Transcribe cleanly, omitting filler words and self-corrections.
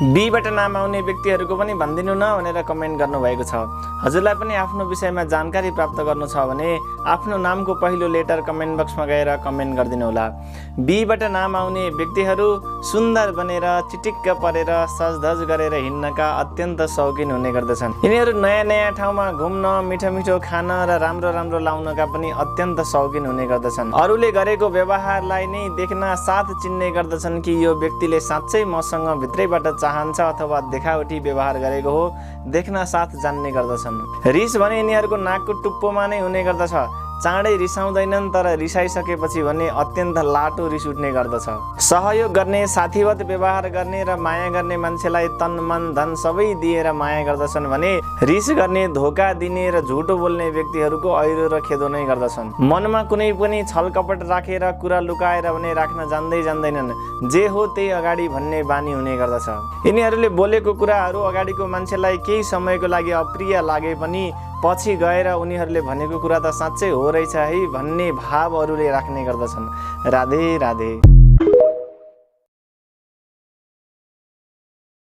बीबाट नाम आउने व्यक्तिहरूको पनि भनिदिनु न भनेर कमेन्ट गर्नुभएको छ। हजुरलाई पनि आफ्नो विषयमा जानकारी प्राप्त गर्नु छ भने आफ्नो नामको पहिलो लेटर कमेन्ट बक्समा गएर कमेन्ट गरिदिनु होला। बीबाट नाम आउने व्यक्तिहरू सुन्दर बनेर चिटिक्क परेर सजधज गरेर हिँड्नका अत्यन्त शौकिन हुने गर्दछन्। यिनीहरू नयाँ नयाँ ठाउँमा घुम्न, मिठो मिठो खान र राम्रो राम्रो लाउनका पनि अत्यन्त शौकिन हुने गर्दछन्। अरूले गरेको व्यवहारलाई नै देख्न साथ चिन्ने गर्दछन् कि यो व्यक्तिले साँच्चै मसँग भित्रैबाट चाहन्छ अथवा देखावटी व्यवहार गरेको हो, देख्न साथ जान्ने गर्दछन्। रिस भने यिनीहरूको नाकको टुप्पोमा नै हुने गर्दछ। चाँडै रिसाउँदैनन्, तर रिसाइसकेपछि भने अत्यन्त लाटो रिस उठ्ने गर्दछ। सहयोग गर्ने, साथीवत व्यवहार गर्ने र माया गर्ने मान्छेलाई तन मन धन सबै दिएर माया गर्दछन् भने रिस गर्ने, धोका दिने र झुटो बोल्ने व्यक्तिहरूको ऐरो र खेदो नै गर्दछन्। मनमा कुनै पनि छलकपट राखेर कुरा लुकाएर भने राख्न जान्दैनन्। जे हो त्यही अगाडि भन्ने बानी हुने गर्दछ। यिनीहरूले बोलेको कुराहरू अगाडिको मान्छेलाई केही समयको लागि अप्रिय लागे पनि पछि गएर उनीहरूले भनेको कुरा त साँच्चै हो रहेछ है भन्ने भाव अरूले राख्ने गर्दछन्। राधे राधे।